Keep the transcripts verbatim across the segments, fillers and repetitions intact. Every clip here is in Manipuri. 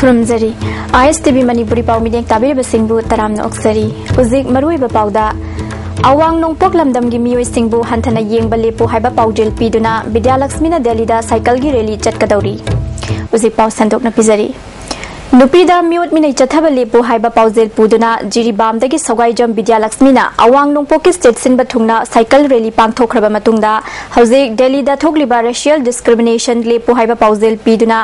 ꯈꯨꯔꯨꯝꯖꯔꯤ꯫ ꯑꯥꯏ ꯑꯦꯁ ꯇꯤ ꯚꯤ ꯃꯅꯤꯄꯨꯔꯤ ꯄꯥꯎ ꯃꯤꯠꯌꯦꯡ ꯇꯥꯕꯤꯔꯤꯕꯁꯤꯡꯕꯨ ꯇꯔꯥꯝꯅ ꯑꯣꯛꯆꯔꯤ꯫ ꯍꯧꯖꯤꯛ ꯃꯔꯨꯑꯣꯏꯕ ꯄꯥꯎꯗ, ꯑꯋꯥꯡ ꯅꯣꯡꯄꯣꯛ ꯂꯝꯗꯝꯒꯤ ꯃꯤꯑꯣꯏꯁꯤꯡꯕꯨ ꯍꯟꯊꯅ ꯌꯦꯡꯕ ꯂꯦꯞꯄꯨ ꯍꯥꯏꯕ ꯄꯥꯎꯖꯦꯜ ꯄꯤꯗꯨꯅ ꯕꯤꯗ꯭ꯌꯥꯂꯛꯁꯃꯤꯅ ꯗꯦꯜꯂꯤꯗ ꯁꯥꯏꯀꯜꯒꯤ ꯔꯦꯂꯤ ꯆꯠꯀꯗꯧꯔꯤ꯫ ꯍꯧꯖꯤꯛ ꯄꯥꯎ ꯁꯟꯗꯣꯛꯅ ꯄꯤꯖꯔꯤ꯫ ꯅꯨꯄꯤꯗ ꯃꯤꯑꯣꯠ ꯃꯤꯅꯩ ꯆꯠꯊꯕ ꯂꯦꯞꯄꯨ ꯍꯥꯏꯕ ꯄꯥꯎꯖꯦꯜ ꯄꯨꯗꯨꯅ ꯖꯤꯔꯤꯕꯥꯝꯗꯒꯤ ꯁꯧꯒꯥꯏꯖꯝ ꯕꯤꯗ꯭ꯌꯥꯂꯛꯁꯃꯤꯅ ꯑꯋꯥꯡ ꯅꯣꯡꯄꯣꯛꯀꯤ ꯁ꯭ꯇꯦꯠ ꯁꯤꯟꯕ ꯊꯨꯡꯅ ꯁꯥꯏꯀꯜ ꯔꯦꯂꯤ ꯄꯥꯡꯊꯣꯛꯈ꯭ꯔꯕ ꯃꯇꯨꯡꯗ, ꯍꯧꯖꯤꯛ ꯗꯦꯜꯂꯤꯗ ꯊꯣꯛꯂꯤꯕ ꯔꯦꯁꯤꯌꯦꯜ ꯗꯤꯁꯀ꯭ꯔꯤꯃꯤꯅꯦꯁꯟ ꯂꯦꯞꯄꯨ ꯍꯥꯏꯕ ꯄꯥꯎꯖꯦꯜ ꯄꯤꯗꯨꯅ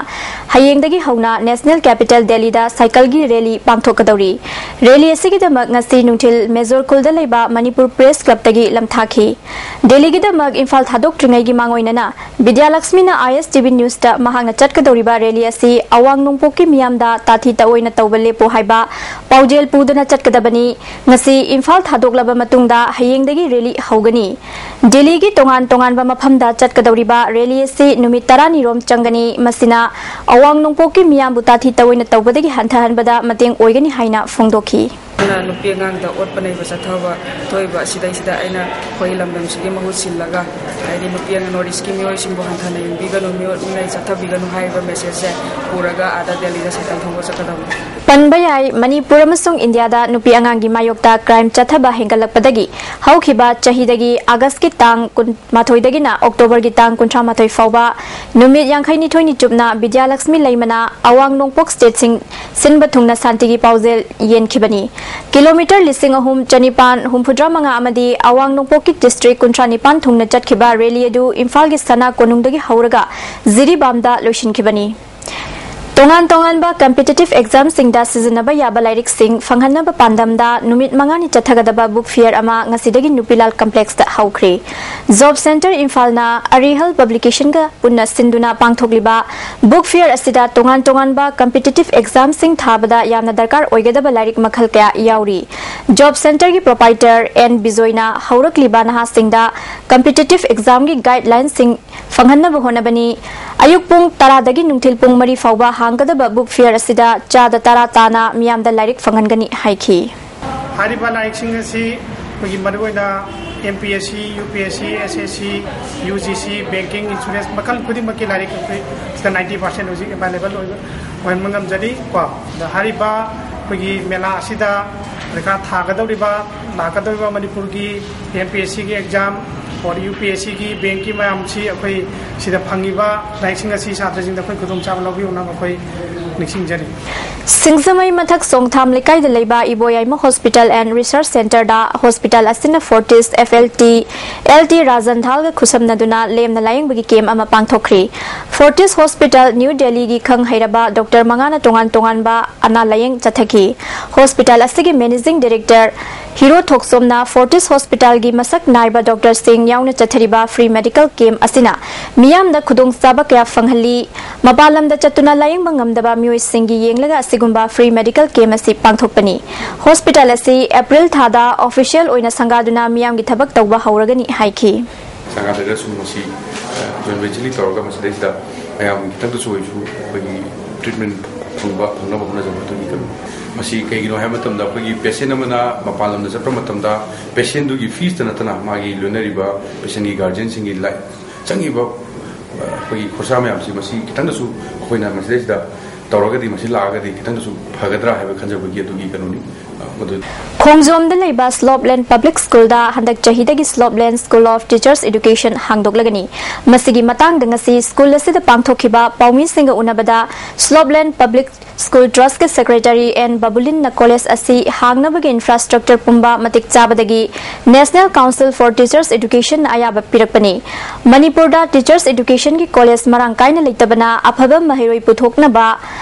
ꯍꯌꯦꯡꯗꯒꯤ ꯍꯧꯅ ꯅꯦꯁꯅꯦꯜ ꯀꯦꯄꯤꯇꯦꯜ ꯗꯦꯜꯂꯤꯗ ꯁꯥꯏꯀꯜꯒꯤ ꯔꯦꯂꯤ ꯄꯥꯡꯊꯣꯛꯀꯗꯧꯔꯤ꯫ ꯔꯦꯂꯤ ꯑꯁꯤꯒꯤꯗꯃꯛ ꯉꯁꯤ ꯅꯨꯡꯊꯤꯜ ꯃꯦꯖꯣꯔ ꯈꯨꯜꯗ ꯂꯩꯕ ꯃꯅꯤꯄꯨꯔ ꯄ꯭ꯔꯦꯁ ꯀ꯭ꯂꯕꯇꯒꯤ ꯂꯝꯊꯥꯈꯤ꯫ ꯗꯦꯜꯂꯤꯒꯤꯗꯃꯛ ꯏꯝꯐꯥꯜ ꯊꯥꯗꯣꯛꯇ꯭ꯔꯤꯉꯩꯒꯤ ꯃꯥꯡꯑꯣꯏꯅꯅ ꯕꯤꯗ꯭ꯌꯥꯂꯛꯁꯃꯤꯅ ꯑꯥꯏ ꯑꯦꯁ ꯇꯤ ꯚꯤ ꯅ꯭ꯌꯨꯁꯇ ꯃꯍꯥꯛꯅ ꯆꯠꯀꯗꯧꯔꯤꯕ ꯔꯦꯂꯤ ꯑꯁꯤ ꯑꯋꯥꯡ ꯅꯣꯡꯄꯣꯛꯀꯤ ꯃꯤꯌꯥꯝꯗ ꯇꯥꯊꯤ ꯇꯑꯣꯏꯅ ꯇꯧꯕ ꯂꯦꯞꯄꯨ ꯍꯥꯏꯕ ꯄꯥꯎꯖꯦꯜ ꯄꯨꯗꯨꯅ ꯆꯠꯀꯗꯕꯅꯤ꯫ ꯉꯁꯤ ꯏꯝꯐꯥꯜ ꯊꯥꯗꯣꯛꯂꯕ ꯃꯇꯨꯡꯗ ꯍꯌꯦꯡꯗꯒꯤ ꯔꯦꯂꯤ ꯍꯧꯒꯅꯤ꯫ ꯗꯦꯜꯂꯤꯒꯤ ꯇꯣꯉꯥꯟ ꯇꯣꯉꯥꯟꯕ ꯃꯐꯝꯗ ꯆꯠꯀꯗꯧꯔꯤꯕ ꯔꯦꯂꯤ ꯑꯁꯤ ꯅꯨꯃꯤꯠ ꯇꯔꯥꯅꯤ ꯔꯣꯝ ꯆꯪꯒꯅꯤ꯫ ꯃꯁꯤꯅ ꯑꯋꯥꯡ ꯅꯣꯡꯄꯣꯛꯀꯤ ꯃꯤꯌꯥꯝꯕꯨ ꯇꯥꯊꯤ ꯇꯑꯣꯏꯅ ꯇꯧꯕꯗꯒꯤ ꯍꯟꯊꯍꯟꯕꯗ ꯃꯇꯦꯡ ꯑꯣꯏꯒꯅꯤ ꯍꯥꯏꯅ ꯐꯣꯡꯗꯣꯛꯈꯤ꯫ ꯑꯗꯨꯅ ꯅꯨꯄꯤ ꯑꯉꯥꯡꯗ ꯑꯣꯠꯄ ꯅꯩꯕ ꯆꯠꯊꯕ ꯊꯣꯛꯏꯕ ꯑꯁꯤꯗꯩꯁꯤꯗ ꯑꯩꯅ ꯑꯩꯈꯣꯏ ꯂꯝꯗꯝꯁꯤꯒꯤ ꯃꯍꯨꯠ ꯁꯤꯜꯂꯒ, ꯍꯥꯏꯗꯤ ꯅꯨꯄꯤ ꯑꯉꯥꯡ ꯅꯣꯔꯠ ꯏꯁꯀꯤ ꯃꯤꯑꯣꯏꯁꯤꯡꯕꯨ ꯍꯟꯊꯅ ꯌꯦꯡꯕꯤꯒꯅꯨ, ꯃꯤꯑꯣꯠ ꯃꯤꯅꯩ ꯆꯠꯊꯕꯤꯒꯅꯨ ꯍꯥꯏꯔꯤꯕ ꯃꯦꯁꯦꯖꯁꯦ ꯄꯨꯔꯒ ꯑꯥꯗ ꯗꯦꯜꯂꯤꯗ ꯁꯥꯏꯀꯜ ꯊꯧꯕ ꯆꯠꯀꯗꯕꯅꯤ꯫ ꯄꯟꯕ ꯌꯥꯏ, ꯃꯅꯤꯄꯨꯔ ꯑꯃꯁꯨꯡ ꯏꯟꯗꯤꯌꯥꯗ ꯅꯨꯄꯤ ꯑꯉꯥꯡꯒꯤ ꯃꯥꯌꯣꯛꯇ ꯀ꯭ꯔꯥꯏꯝ ꯆꯠꯊꯕ ꯍꯦꯟꯒꯠꯂꯛꯄꯗꯒꯤ ꯍꯧꯈꯤꯕ ꯆꯍꯤꯗꯒꯤ ꯑꯥꯒꯁꯀꯤ ꯇꯥꯡ ꯀꯨꯟ ꯃꯥꯊꯣꯏꯗꯒꯤꯅ ꯑꯣꯛꯇꯣꯕꯔꯒꯤ ꯇꯥꯡ ꯀꯨꯟꯊ꯭ꯔꯥ ꯃꯥꯊꯣꯏ ꯐꯥꯎꯕ ꯅꯨꯃꯤꯠ ꯌꯥꯡꯈꯩꯅꯤꯊꯣꯏꯅꯤ ꯆꯨꯞꯅ ꯕꯤꯗ꯭ꯌꯥꯂꯛꯁꯃꯤ ꯂꯩꯃꯅ ꯑꯋꯥꯡ ꯅꯣꯡꯄꯣꯛ ꯁ꯭ꯇꯦꯠꯁꯤꯡ ꯁꯤꯟꯕ ꯊꯨꯡꯅ ꯁꯥꯟꯇꯤꯒꯤ ꯄꯥꯎꯖꯦꯜ ꯌꯦꯟꯈꯤꯕꯅꯤ꯫ ꯀꯤꯂꯣꯃꯤꯇꯔ ꯂꯤꯁꯤꯡ ꯑꯍꯨꯝ ꯆꯅꯤꯄꯥꯟ ꯍꯨꯝꯐꯨꯇꯔꯥ ꯃꯉꯥ ꯑꯃꯗꯤ ꯑꯋꯥꯡ ꯅꯣꯡꯄꯣꯛꯀꯤ ꯗꯤꯁꯇ꯭ꯔꯤꯛ ꯀꯨꯟꯊ꯭ꯔꯥ ꯅꯤꯄꯥꯟ ꯊꯨꯡꯅ ꯆꯠꯈꯤꯕ ꯔꯦꯂꯤ ꯑꯗꯨ ꯏꯝꯐꯥꯜꯒꯤ ꯁꯅꯥ ꯀꯣꯅꯨꯡꯗꯒꯤ ꯍꯧꯔꯒ ꯖꯤꯔꯤꯕꯥꯝꯗ ꯂꯣꯏꯁꯤꯟꯈꯤꯕꯅꯤ꯫ ꯇꯣꯉꯥꯟ ꯇꯣꯉꯥꯟꯕ ꯀꯝꯄꯤꯇꯤꯇꯤꯚ ꯑꯦꯛꯖꯥꯝꯁꯤꯡꯗ ꯁꯤꯖꯤꯟꯅꯕ ꯌꯥꯕ ꯂꯥꯏꯔꯤꯛꯁꯤꯡ ꯐꯪꯍꯟꯅꯕ ꯄꯥꯟꯗꯝꯗ ꯅꯨꯃꯤꯠ ꯃꯉꯥꯅꯤ ꯆꯠꯊꯒꯗꯕ ꯕꯨꯛ ꯐꯤꯌꯔ ꯑꯃ ꯉꯁꯤꯗꯒꯤ ꯅꯨꯄꯤꯂꯥꯜ ꯀꯝꯄ꯭ꯂꯦꯛꯁꯇ ꯍꯧꯈ꯭ꯔꯦ꯫ ꯖꯣꯕ ꯁꯦꯟꯇꯔ ꯏꯝꯐꯥꯜꯅ ꯑꯔꯤꯍꯜ ꯄꯕ꯭ꯂꯤꯀꯦꯁꯟꯒ ꯄꯨꯟꯅ ꯁꯤꯟꯗꯨꯅ ꯄꯥꯡꯊꯣꯛꯂꯤꯕ ꯕꯨꯛ ꯐꯤꯌꯔ ꯑꯁꯤꯗ ꯇꯣꯉꯥꯟ ꯇꯣꯉꯥꯟꯕ ꯀꯝꯄꯤꯇꯤꯇꯤꯚ ꯑꯦꯛꯖꯥꯝꯁꯤꯡ ꯊꯥꯕꯗ ꯌꯥꯝꯅ ꯗꯔꯀꯥꯔ ꯑꯣꯏꯒꯗꯕ ꯂꯥꯏꯔꯤꯛ ꯃꯈꯜ ꯀꯌꯥ ꯌꯥꯎꯔꯤ꯫ ꯖꯣꯕ ꯁꯦꯟꯇꯔꯒꯤ ꯄ꯭ꯔꯣꯄꯥꯏꯇꯔ ꯑꯦꯟ ꯕꯤꯖꯣꯏꯅ ꯍꯧꯔꯛꯂꯤꯕ ꯅꯍꯥꯁꯤꯡꯗ ꯀꯝꯄꯤꯇꯤꯇꯤꯚ ꯑꯦꯛꯖꯥꯝꯒꯤ ꯒꯥꯏꯗꯂꯥꯏꯟꯁꯤꯡ ꯐꯪꯍꯟꯅꯕ ꯍꯣꯠꯅꯕꯅꯤ꯫ ꯑꯌꯨꯛ ꯄꯨꯡ ꯇꯔꯥꯗꯒꯤ ꯅꯨꯡꯊꯤꯜ ꯄꯨꯡ ꯃꯔꯤ ꯐꯥꯎꯕ ꯍꯥꯡꯒꯗꯕ ꯕꯨꯛ ꯐꯤꯌꯔ ꯑꯁꯤꯗ ꯆꯥꯗ ꯇꯔꯥ ꯇꯥꯅ ꯃꯤꯌꯥꯝꯗ ꯂꯥꯏꯔꯤꯛ ꯐꯪꯍꯟꯒꯅꯤ ꯍꯥꯏꯈꯤ꯫ ꯍꯥꯏꯔꯤꯕ ꯂꯥꯏꯔꯤꯛꯁꯤꯡ ꯑꯁꯤ ꯑꯩꯈꯣꯏꯒꯤ ꯃꯔꯨꯑꯣꯏꯅ ꯑꯦꯝ ꯄꯤ ꯑꯦꯁ C, U P S C, S S C, U G C, banking, insurance ꯃꯈꯜ ꯈꯨꯗꯤꯡꯃꯛꯀꯤ ꯂꯥꯏꯔꯤꯛ ꯑꯩꯈꯣꯏ ꯁꯤꯗ ꯅꯥꯏꯟꯇꯤ ꯄꯥꯔꯁꯦꯟ ꯍꯧꯖꯤꯛ ꯑꯦꯚꯥꯏꯂꯦꯕꯜ ꯑꯣꯏꯕ ꯑꯣꯏꯍꯟꯕ ꯉꯝꯖꯔꯤ ꯀꯣ꯫ ꯑꯗ ꯍꯥꯏꯔꯤꯕ ꯑꯩꯈꯣꯏꯒꯤ ꯃꯦꯂꯥ ꯑꯁꯤꯗ ꯄꯔꯤꯈꯥ ꯊꯥꯒꯗꯧꯔꯤꯕ, ꯂꯥꯛꯀꯗꯧꯔꯤꯕ ꯃꯅꯤꯄꯨꯔꯒꯤ ꯑꯦꯝ ꯄꯤ ꯑꯦꯁ ꯁꯤꯒꯤ exam, or U P S ꯁꯤꯒꯤ ꯕꯦꯡꯀꯤ ꯃꯌꯥꯝꯁꯤ ꯑꯩꯈꯣꯏ ꯁꯤꯗ ꯐꯪꯉꯤꯕ ꯂꯥꯏꯔꯤꯛꯁꯤꯡ ꯑꯁꯤ ꯁꯥꯇ꯭ꯔꯁꯤꯡꯗ ꯑꯩꯈꯣꯏ ꯈꯨꯗꯣꯡꯆꯥꯕ ꯂꯧꯕꯤꯌꯨꯅꯕ ꯑꯩꯈꯣꯏ ꯅꯤꯡꯁꯤꯡꯖꯔꯤ꯫ ꯁꯤꯡꯖꯃꯩ ꯃꯊꯛ ꯁꯣꯡꯊꯥꯝ ꯂꯩꯀꯥꯏꯗ ꯂꯩꯕ ꯏꯕꯣꯌꯥꯏꯃ ꯍꯣꯁꯄꯤꯇꯥꯜ ꯑꯦꯟ ꯔꯤꯁꯔꯆ ꯁꯦꯟꯇꯔꯗ ꯍꯣꯁꯄꯤꯇꯥꯜ ꯑꯁꯤꯅ Fortis F L T, L T Rajan ꯙꯥꯜꯒ ꯈꯨꯠꯁꯝꯅꯗꯨꯅ ꯂꯦꯝꯅ ꯂꯥꯌꯦꯡꯕꯒꯤ ꯀꯦꯝ ꯑꯃ ꯄꯥꯡꯊꯣꯛꯈ꯭ꯔꯤ꯫ ꯐꯣꯔꯇꯤꯁ ꯍꯣꯁꯄꯤꯇꯥꯜ ꯅ꯭ꯌꯨ ꯗꯦꯜꯂꯤꯒꯤ ꯈꯪ ꯍꯩꯔꯕ ꯗꯣꯛꯇꯔ ꯃꯉꯥꯅ ꯇꯣꯉꯥꯟ ꯇꯣꯉꯥꯟꯕ ꯑꯅꯥ ꯂꯥꯌꯦꯡ ꯆꯠꯊꯈꯤ꯫ ꯍꯣꯁꯄꯤꯇꯥꯜ ꯑꯁꯤꯒꯤ ꯃꯦꯅꯦꯖꯤꯡ ꯗꯤꯔꯦꯛꯇꯔ ꯍꯤꯔꯣ ꯊꯣꯛꯆꯣꯝꯅ ꯐꯣꯔꯇꯤꯁ ꯍꯣꯁꯄꯤꯇꯥꯜꯒꯤ ꯃꯁꯛ ꯅꯥꯏꯕ ꯗꯣꯛꯇꯔꯁꯤꯡ ꯌꯥꯎꯅ ꯆꯠꯊꯔꯤꯕ ꯐ꯭ꯔꯤ ꯃꯦꯗꯤꯀꯦꯜ ꯀꯦꯝ ꯑꯁꯤꯅ ꯃꯤꯌꯥꯝꯗ ꯈꯨꯗꯣꯡꯆꯥꯕ ꯀꯌꯥ ꯐꯪꯍꯜꯂꯤ꯫ ꯃꯄꯥꯟ ꯂꯝꯗ ꯆꯠꯇꯨꯅ ꯂꯥꯌꯦꯡꯕ ꯉꯝꯗꯕ ꯃꯤꯑꯣꯏꯁꯤꯡꯒꯤ ꯌꯦꯡꯂꯒ ꯑꯁꯤꯒꯨꯝꯕ ꯐ꯭ꯔꯤ ꯃꯦꯗꯤꯀꯦꯜ ꯀꯦꯝ ꯑꯁꯤ ꯄꯥꯡꯊꯣꯛꯄꯅꯤ꯫ ꯍꯣꯁꯄꯤꯇꯥꯜ ꯑꯁꯤ ꯑꯦꯄ꯭ꯔꯤꯜ ꯊꯥꯗ ꯑꯣꯐꯤꯁꯤꯌꯦꯜ ꯑꯣꯏꯅ ꯁꯪꯒꯥꯗꯨꯅ ꯃꯤꯌꯥꯝꯒꯤ ꯊꯕꯛ ꯇꯧꯕ ꯍꯧꯔꯒꯅꯤ ꯍꯥꯏꯈꯤ꯫ ꯁꯪꯒꯥꯗ꯭ꯔꯒꯁꯨ ꯃꯁꯤ ꯖꯣꯏꯟ ꯚꯦꯟꯆꯔꯂꯤ ꯇꯧꯔꯒ ꯃꯁꯤꯗꯩꯁꯤꯗ ꯃꯌꯥꯝ ꯈꯤꯇꯪꯗꯁꯨ ꯑꯣꯏꯔꯁꯨ ꯑꯩꯈꯣꯏꯒꯤ ꯇ꯭ꯔꯤꯠꯃꯦꯟ ꯐꯪꯕ ꯐꯪꯅꯕ ꯍꯣꯠꯅꯖꯕ ꯑꯗꯨꯒꯤ ꯀꯩꯅꯣ꯫ ꯃꯁꯤ ꯀꯩꯒꯤꯅꯣ ꯍꯥꯏꯕ ꯃꯇꯝꯗ ꯑꯩꯈꯣꯏꯒꯤ ꯄꯦꯁꯦꯟ ꯑꯃꯅ ꯃꯄꯥꯟ ꯂꯝꯗ ꯆꯠꯄ ꯃꯇꯝꯗ ꯄꯦꯁꯦꯟꯗꯨꯒꯤ ꯐꯤꯁꯇ ꯅꯠꯇꯅ ꯃꯥꯒꯤ ꯂꯣꯏꯅꯔꯤꯕ ꯄꯦꯁꯦꯟꯒꯤ ꯒꯥꯔꯖꯤꯌꯟꯁꯤꯡꯒꯤ ꯂꯥꯏ ꯆꯪꯉꯤꯕ ꯑꯩꯈꯣꯏꯒꯤ ꯈꯣꯔꯁꯥ ꯃꯌꯥꯝꯁꯤ ꯃꯁꯤ ꯈꯤꯇꯪꯗꯁꯨ ꯑꯩꯈꯣꯏꯅ ꯃꯁꯤꯗꯩꯁꯤꯗ ꯇꯧꯔꯒꯗꯤ ꯃꯁꯤ ꯂꯥꯛꯑꯒꯗꯤ ꯈꯤꯇꯪꯗꯁꯨ ꯐꯒꯗ꯭ꯔꯥ ꯍꯥꯏꯕ ꯈꯟꯖꯕꯒꯤ ꯑꯗꯨꯒꯤ ꯀꯩꯅꯣꯅꯤ꯫ ꯃꯗꯨ ꯈꯣꯡꯖꯣꯝꯗ ꯂꯩꯕ ꯁ꯭ꯂꯣꯞꯂꯦꯟ ꯄꯕ꯭ꯂꯤꯛ ꯁ꯭ꯀꯨꯜꯗ ꯍꯟꯗꯛ ꯆꯍꯤꯗꯒꯤ ꯁ꯭ꯂꯣꯞꯂꯦꯟ ꯁ꯭ꯀꯨꯜ ꯑꯣꯐ ꯇꯤꯆꯔꯁ ꯏꯗꯨꯀꯦꯁꯟ ꯍꯥꯡꯗꯣꯛꯂꯒꯅꯤ꯫ ꯃꯁꯤꯒꯤ ꯃꯇꯥꯡꯗ ꯉꯁꯤ ꯁ꯭ꯀꯨꯜ ꯑꯁꯤꯗ ꯄꯥꯡꯊꯣꯛꯈꯤꯕ ꯄꯥꯎꯃꯤꯁꯤꯡꯒ ꯎꯅꯕꯗ ꯁ꯭ꯂꯣꯞꯂꯦꯟ ꯄꯕ꯭ꯂꯤꯛ ꯁ꯭ꯀꯨꯜ ꯇ꯭ꯔꯁꯀꯤ ꯁꯦꯀ꯭ꯔꯦꯇꯔꯤ ꯑꯦꯟ ꯕꯕꯨꯂꯤꯟꯅ ꯀꯣꯂꯦꯖ ꯑꯁꯤ ꯍꯥꯡꯅꯕꯒꯤ ꯏꯟꯐ꯭ꯔꯥꯁ꯭ꯇ꯭ꯔꯛꯆꯔ ꯄꯨꯝꯕ ꯃꯇꯤꯛ ꯆꯥꯕꯗꯒꯤ ꯅꯦꯁꯅꯦꯜ ꯀꯥꯎꯟꯁꯤꯜ ꯐꯣꯔ ꯇꯤꯆꯔꯁ ꯏꯗꯨꯀꯦꯁꯟꯅ ꯑꯌꯥꯕ ꯄꯤꯔꯛꯄꯅꯤ꯫ ꯃꯅꯤꯄꯨꯔꯗ ꯇꯤꯆꯔꯁ ꯏꯗꯨꯀꯦꯁꯟꯒꯤ ꯀꯣꯂꯦꯖ ꯃꯔꯥꯡ ꯀꯥꯏꯅ ꯂꯩꯇꯕꯅ ꯑꯐꯕ ꯃꯍꯩꯔꯣꯏ ꯄꯨꯊꯣꯛꯅꯕ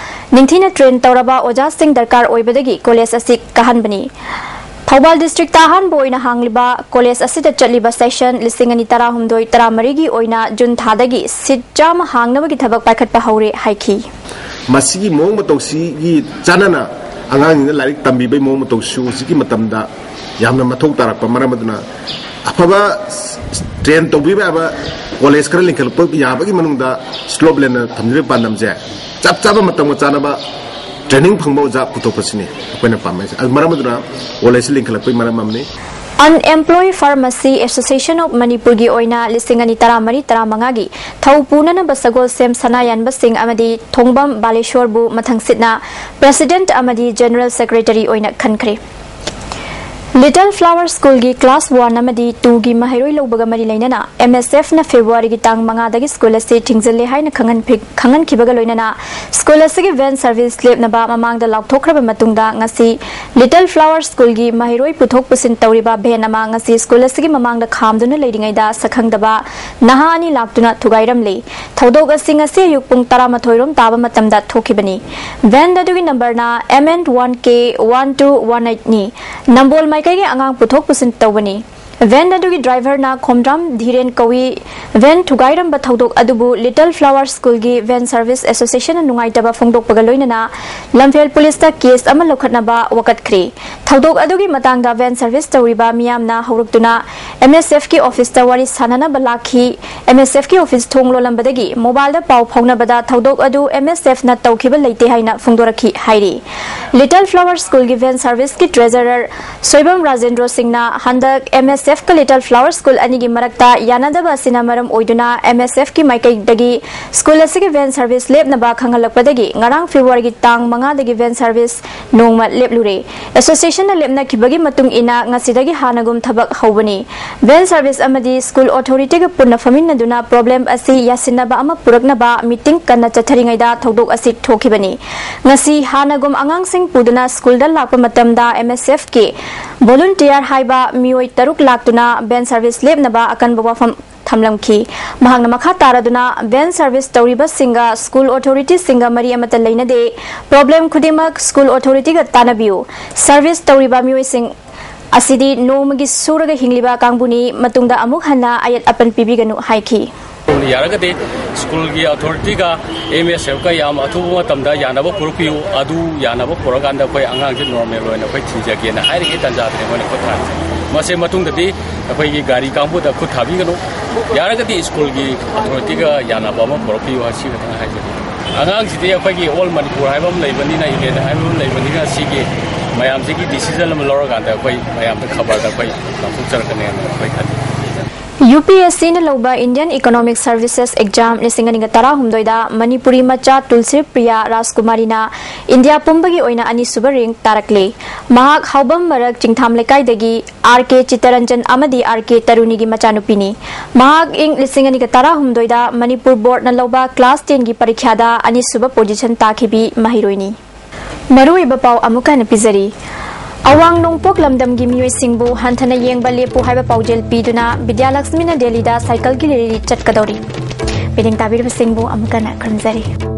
ꯅꯤꯡꯊꯤꯅ ꯇ꯭ꯔꯦꯟ ꯇꯧꯔꯕ ꯑꯣꯖꯥꯁꯤꯡ ꯗꯔꯀꯥꯔ ꯑꯣꯏꯕꯗꯒꯤ ꯀꯣꯂꯦꯖ ꯑꯁꯤ ꯀꯥꯍꯟꯕꯅꯤ꯫ ꯊꯧꯕꯥꯜ ꯗꯤꯁꯇ꯭ꯔꯤꯛꯇ ꯑꯍꯥꯟꯕ ꯑꯣꯏꯅ ꯍꯥꯡꯂꯤꯕ ꯀꯣꯂꯦꯖ ꯑꯁꯤꯗ ꯆꯠꯂꯤꯕ ꯁꯦꯁꯟ ꯂꯤꯁꯤꯡ ꯑꯅꯤ ꯇꯔꯥꯍꯨꯝꯗꯣꯏ ꯇꯔꯥꯃꯔꯤꯒꯤ ꯑꯣꯏꯅ ꯖꯨꯟ ꯊꯥꯗꯒꯤ ꯁꯤꯠ ꯆꯥꯝꯃ ꯍꯥꯡꯅꯕꯒꯤ ꯊꯕꯛ ꯄꯥꯏꯈꯠꯄ ꯍꯧꯔꯦ ꯍꯥꯏꯈꯤ꯫ ꯃꯁꯤꯒꯤ ꯃꯑꯣꯡ ꯃꯇꯧꯁꯤꯒꯤ ꯆꯥꯟꯅꯅ ꯑꯉꯥꯡꯁꯤꯡꯗ ꯂꯥꯏꯔꯤꯛ ꯇꯝꯕꯤꯕꯒꯤ ꯃꯑꯣꯡ ꯃꯇꯧꯁꯨ ꯍꯧꯖꯤꯛꯀꯤ ꯃꯇꯝꯗ ꯌꯥꯝꯅ ꯃꯊꯧ ꯇꯥꯔꯛꯄ ꯃꯔꯝ ꯑꯗꯨꯅ ꯑꯐꯕ ꯇ꯭ꯔꯦꯟ ꯇꯧꯕꯤꯕ ꯌꯥꯕ ꯀꯣꯂꯦꯖ ꯈꯔ ꯂꯤꯡꯈꯠꯂꯛꯄ ꯌꯥꯕꯒꯤ ꯃꯅꯨꯡꯗ ꯁ꯭ꯂꯣꯞꯂꯦꯟꯅ ꯊꯝꯖꯔꯤꯕ ꯄꯥꯟꯗꯝꯁꯦ ꯆꯞ ꯆꯥꯕ ꯃꯇꯝꯒ ꯆꯥꯟꯅꯕ ꯇ꯭ꯔꯦꯅꯤꯡ ꯐꯪꯕ ꯑꯣꯖꯥ ꯄꯨꯊꯣꯛꯄꯁꯤꯅꯤ ꯑꯩꯈꯣꯏꯅ ꯄꯥꯝꯃꯛꯏꯁꯦ꯫ ꯑꯗꯨ ꯃꯔꯝ ꯑꯗꯨꯅ ꯀꯣꯂꯦꯖꯁꯤ ꯂꯤꯡꯈꯠꯂꯛꯄꯒꯤ ꯃꯔꯝ ꯑꯃꯅꯤ꯫ Unemployed Pharmacy Association of ꯃꯅꯤꯄꯨꯔꯒꯤ ꯑꯣꯏꯅ ꯂꯤꯁꯤꯡ ꯑꯅꯤ ꯇꯔꯥꯃꯔꯤ ꯇꯔꯥꯃꯉꯥꯒꯤ ꯊꯧ ꯄꯨꯅꯅꯕ ꯁꯒꯣꯜꯁꯦꯝ ꯁꯅꯥꯌꯥꯟꯕꯁꯤꯡ ꯑꯃꯗꯤ ꯊꯣꯡꯕꯝ ꯕꯥꯂꯦꯁꯣꯔꯕꯨ ꯃꯊꯪꯁꯤꯠꯅ President ꯑꯃꯗꯤ General Secretary ꯑꯣꯏꯅ ꯈꯟꯈ꯭ꯔꯦ꯫ Little Flower Schoolꯒꯤ Class One ꯑꯃꯗꯤ Twoꯒꯤ ꯃꯍꯩꯔꯣꯏ ꯂꯧꯕꯒ ꯃꯔꯤ ꯂꯩꯅꯅ M S Fꯅ Februaryꯒꯤ ꯇꯥꯡ ꯃꯉꯥꯗꯒꯤ school ꯑꯁꯤ ꯊꯤꯡꯖꯤꯜꯂꯦ ꯍꯥꯏꯅ ꯈꯪꯍꯟ-, ꯈꯪꯍꯟꯈꯤꯕꯒ ꯂꯣꯏꯅꯅ school ꯑꯁꯤꯒꯤ van service ꯂꯦꯞꯅꯕ ꯃꯃꯥꯡꯗ ꯂꯥꯎꯊꯣꯛꯈ꯭ꯔꯕ ꯃꯇꯨꯡꯗ ꯉꯁꯤ Little Flower Schoolꯒꯤ ꯃꯍꯩꯔꯣꯏ ꯄꯨꯊꯣꯛ ꯄꯨꯁꯤꯟ ꯇꯧꯔꯤꯕ van ꯑꯃ ꯉꯁꯤ school ꯑꯁꯤꯒꯤ ꯃꯃꯥꯡꯗ ꯈꯥꯝꯗꯨꯅ ꯂꯩꯔꯤꯉꯩꯗ ꯁꯛꯈꯪꯗꯕ ꯅꯍꯥ ꯑꯅꯤ ꯂꯥꯛꯇꯨꯅ ꯊꯨꯒꯥꯏꯔꯝꯂꯦ꯫ ꯊꯧꯗꯣꯛ ꯑꯁꯤ ꯉꯁꯤ ꯑꯌꯨꯛ ꯄꯨꯡ ꯇꯔꯥꯃꯥꯊꯣꯏ ꯔꯣꯝ ꯇꯥꯕ ꯃꯇꯝꯗ ꯊꯣꯛꯈꯤꯕꯅꯤ꯫ Van ꯑꯗꯨꯒꯤ numberꯅ M N one K one two one eightꯅꯤ꯫ ꯅꯝꯕꯣꯜ ꯃꯥꯏꯀꯩꯒꯤ ꯑꯉꯥꯡ ꯄꯨꯊꯣꯛ ꯄꯨꯁꯤꯟ ꯇꯧꯕꯅꯤ꯫ Van ꯑꯗꯨꯒꯤ driverꯅ ꯈꯣꯝꯗ꯭ꯔꯥꯝ ꯙꯤꯔꯦꯟ ꯀꯧꯏ꯫ Van ꯊꯨꯒꯥꯏꯔꯝꯕ ꯊꯧꯗꯣꯛ ꯑꯗꯨꯕꯨ Little Flower Schoolꯒꯤ Van Service Associationꯅ ꯅꯨꯡꯉꯥꯏꯇꯕ ꯐꯣꯡꯗꯣꯛꯄꯒ ꯂꯣꯏꯅꯅ ꯂꯝꯐꯦꯜ ꯄꯨꯂꯤꯁꯇ case ꯑꯃ ꯂꯧꯈꯠꯅꯕ ꯋꯥꯀꯠꯈ꯭ꯔꯦ꯫ ꯊꯧꯗꯣꯛ ꯑꯗꯨꯒꯤ ꯃꯇꯥꯡꯗ van service ꯇꯧꯔꯤꯕ ꯃꯤꯌꯥꯝꯅ ꯍꯧꯔꯛꯇꯨꯅ M S Fꯀꯤ officeꯇ ꯋꯥꯔꯤ ꯁꯥꯟꯅꯅꯕ ꯂꯥꯛꯈꯤ꯫ M S Fꯀꯤ office ꯊꯣꯡ ꯂꯣꯜꯂꯝꯕꯗꯒꯤ mobileꯗ ꯄꯥꯎ ꯐꯥꯎꯅꯕꯗ ꯊꯧꯗꯣꯛ ꯑꯗꯨ M S Fꯅ ꯇꯧꯈꯤꯕ ꯂꯩꯇꯦ ꯍꯥꯏꯅ ꯐꯣꯡꯗꯣꯔꯛꯈꯤ ꯍꯥꯏꯔꯤ꯫ Little Flower Schoolꯒꯤ van serviceꯀꯤ treasurer Soibam Rajendro ꯁꯤꯡꯅ ꯍꯟꯗꯛ M S Fꯀ Little Flower School ꯑꯅꯤꯒꯤ ꯃꯔꯛꯇ ꯌꯥꯅꯗꯕ ꯑꯁꯤꯅ ꯃꯔꯝ ꯑꯣꯏꯗꯨꯅ M S Fꯀꯤ ꯃꯥꯏꯀꯩꯗꯒꯤ school ꯑꯁꯤꯒꯤ van service ꯂꯦꯞꯅꯕ ꯈꯪꯍꯜꯂꯛꯄꯗꯒꯤ ꯉꯔꯥꯡ Februaryꯒꯤ ꯇꯥꯡ ꯃꯉꯥꯗꯒꯤ van service ꯅꯣꯡꯃ ꯂꯦꯞꯂꯨꯔꯦ꯫ Associationꯅ ꯂꯦꯞꯅꯈꯤꯕꯒꯤ ꯃꯇꯨꯡ ꯏꯟꯅ ꯉꯁꯤꯗꯒꯤ ꯍꯥꯟꯅꯒꯨꯝ ꯊꯕꯛ ꯍꯧꯕꯅꯤ꯫ Van service ꯑꯃꯗꯤ school authorityꯒ ꯄꯨꯟꯅ ꯐꯝꯃꯤꯟꯅꯗꯨꯅ problem ꯑꯁꯤ ꯌꯥꯁꯤꯟꯅꯕ ꯑꯃ ꯄꯨꯔꯛꯅꯕ meeting ꯀꯟꯅ ꯆꯠꯊꯔꯤꯉꯩꯗ ꯊꯧꯗꯣꯛ ꯑꯁꯤ ꯊꯣꯛꯈꯤꯕꯅꯤ꯫ ꯉꯁꯤ ꯍꯥꯟꯅꯒꯨꯝ ꯑꯉꯥꯡꯁꯤꯡ ꯄꯨꯗꯨꯅ schoolꯗ ꯂꯥꯛꯄ ꯃꯇꯝꯗ M S Fꯀꯤ volunteer ꯍꯥꯏꯕ ꯃꯤꯑꯣꯏ ꯇꯔꯨꯛ ꯂꯥꯛꯇꯨꯅ van service ꯂꯦꯞꯅꯕ ꯑꯀꯟꯕ ꯋꯥꯐꯝ ꯊꯝꯂꯝꯈꯤ꯫ ꯃꯍꯥꯛꯅ ꯃꯈꯥ ꯇꯥꯔꯗꯨꯅ van service ꯇꯧꯔꯤꯕꯁꯤꯡꯒ school authorityꯁꯤꯡꯒ ꯃꯔꯤ ꯑꯃꯠꯇ ꯂꯩꯅꯗꯦ꯫ Problem ꯈꯨꯗꯤꯡꯃꯛ school authorityꯒ ꯇꯥꯟꯅꯕꯤꯌꯨ꯫ Service ꯇꯧꯔꯤꯕ ꯃꯤꯑꯣꯏꯁꯤꯡ ꯑꯁꯤꯗꯤ ꯅꯣꯡꯃꯒꯤ ꯁꯨꯔꯒ ꯍꯤꯡꯂꯤꯕ ꯀꯥꯡꯕꯨꯅꯤ, ꯃꯇꯨꯡꯗ ꯑꯃꯨꯛ ꯍꯟꯅ ꯑꯌꯦꯠ ꯑꯄꯟ ꯄꯤꯕꯤꯒꯅꯨ ꯍꯥꯏꯈꯤ꯫ ꯌꯥꯔꯒꯗꯤ schoolꯒꯤ authorityꯒ M S Fꯀ ꯌꯥꯝ ꯑꯊꯨꯕ ꯃꯇꯝꯗ ꯌꯥꯅꯕ ꯄꯨꯔꯛꯄꯤꯌꯨ꯫ ꯑꯗꯨ ꯌꯥꯅꯕ ꯄꯨꯔꯛꯀꯥꯟꯗ ꯑꯩꯈꯣꯏ ꯑꯉꯥꯡꯁꯦ normal ꯑꯣꯏꯅ ꯑꯩꯈꯣꯏ ꯊꯤꯟꯖꯒꯦꯅ ꯍꯥꯏꯔꯤꯉꯩ ꯇꯥꯟꯖꯥꯗꯅꯤ ꯃꯣꯏꯅ ꯈꯨꯠ ꯊꯥꯔꯤꯁꯦ꯫ ꯃꯁꯤ ꯃꯇꯨꯡꯗꯗꯤ ꯑꯩꯈꯣꯏꯒꯤ ꯒꯥꯔꯤ ꯀꯥꯡꯕꯨꯗ ꯈꯨꯠ ꯊꯥꯕꯤꯒꯅꯨ꯫ ꯌꯥꯔꯒꯗꯤ schoolꯒꯤ authorityꯒ ꯌꯥꯅꯕ ꯑꯃ ꯄꯨꯔꯛꯄꯤꯌꯨ, ꯑꯁꯤ ꯈꯛꯇꯪ ꯍꯥꯏꯖꯒꯦ꯫ ꯑꯉꯥꯡꯁꯤꯗꯤ ꯑꯩꯈꯣꯏꯒꯤ All Manipur ꯍꯥꯏꯕ ꯑꯃ ꯂꯩꯕꯅꯤꯅ, event ꯍꯥꯏꯕ ꯑꯃ ꯂꯩꯕꯅꯤꯅ, ꯁꯤꯒꯤ ꯃꯌꯥꯝꯁꯤꯒꯤ ꯗꯤꯁꯤꯖꯟ ꯑꯃ ꯂꯧꯔꯀꯥꯟꯗ ꯑꯩꯈꯣꯏ ꯃꯌꯥꯝꯗ ꯈꯕꯔꯗ ꯑꯩꯈꯣꯏ ꯂꯥꯎꯊꯣꯛꯆꯔꯛꯀꯅꯦꯅ ꯑꯩꯈꯣꯏ ꯈꯜꯂꯤ꯫ ꯌꯨ ꯄꯤ ꯑꯦꯁ ꯁꯤꯅ ꯂꯧꯕ ꯏꯟꯗꯤꯌꯟ ꯏꯀꯣꯅꯣꯃꯤꯛ ꯁꯔꯚꯤꯁꯦꯁ ꯑꯦꯛꯖꯥꯝ ꯂꯤꯁꯤꯡ ꯑꯅꯤꯒ ꯇꯔꯥꯍꯨꯝꯗꯣꯏꯗ ꯃꯅꯤꯄꯨꯔꯤ ꯃꯆꯥ ꯇꯨꯜꯁꯤꯔ ꯄ꯭ꯔꯤꯌꯥ ꯔꯥꯖꯀꯨꯃꯥꯔꯤꯅ ꯏꯟꯗꯤꯌꯥ ꯄꯨꯝꯕꯒꯤ ꯑꯣꯏꯅ ꯑꯅꯤꯁꯨꯕ ꯔꯦꯡꯛ ꯇꯥꯔꯛꯂꯤ꯫ ꯃꯍꯥꯛ ꯍꯥꯎꯕꯝ ꯃꯔꯛ ꯆꯤꯡꯊꯥꯝ ꯂꯩꯀꯥꯏꯗꯒꯤ ꯑꯥꯔ ꯀꯦ ꯆꯤꯠꯇꯔꯟꯖꯟ ꯑꯃꯗꯤ ꯑꯥꯔ ꯀꯦ ꯇꯔꯨꯅꯤꯒꯤ ꯃꯆꯥꯅꯨꯄꯤꯅꯤ꯫ ꯃꯍꯥꯛ ꯏꯪ ꯂꯤꯁꯤꯡ ꯑꯅꯤꯒ ꯇꯔꯥꯍꯨꯝꯗꯣꯏꯗ ꯃꯅꯤꯄꯨꯔ ꯕꯣꯔꯗꯅ ꯂꯧꯕ ꯀ꯭ꯂꯥꯁ ꯇꯦꯟꯒꯤ ꯄꯔꯤꯈ꯭ꯌꯥꯗ ꯑꯅꯤꯁꯨꯕ ꯄꯣꯖꯤꯁꯟ ꯇꯥꯈꯤꯕꯤ ꯃꯍꯩꯔꯣꯏꯅꯤ꯫ ꯃꯔꯨꯑꯣꯏꯕ ꯄꯥꯎ ꯑꯃꯨꯛ ꯍꯟꯅ ꯄꯤꯖꯔꯤ꯫ ꯑꯋꯥꯡ ꯅꯣꯡꯄꯣꯛ ꯂꯝꯗꯝꯒꯤ ꯃꯤꯑꯣꯏꯁꯤꯡꯕꯨ ꯍꯟꯊꯅ ꯌꯦꯡꯕ ꯂꯦꯞꯄꯨ ꯍꯥꯏꯕ ꯄꯥꯎꯖꯦꯜ ꯄꯤꯗꯨꯅ ꯕꯤꯗ꯭ꯌꯥꯂꯛꯁꯃꯤꯅ ꯗꯦꯜꯂꯤꯗ ꯁꯥꯏꯀꯜꯒꯤ ꯔꯦꯂꯤ ꯆꯠꯀꯗꯧꯔꯤ꯫ ꯃꯤꯠꯌꯦꯡ ꯇꯥꯕꯤꯔꯤꯕꯁꯤꯡꯕꯨ ꯑꯃꯨꯛ ꯍꯟꯅ ꯈꯨꯔꯨꯝꯖꯔꯤ꯫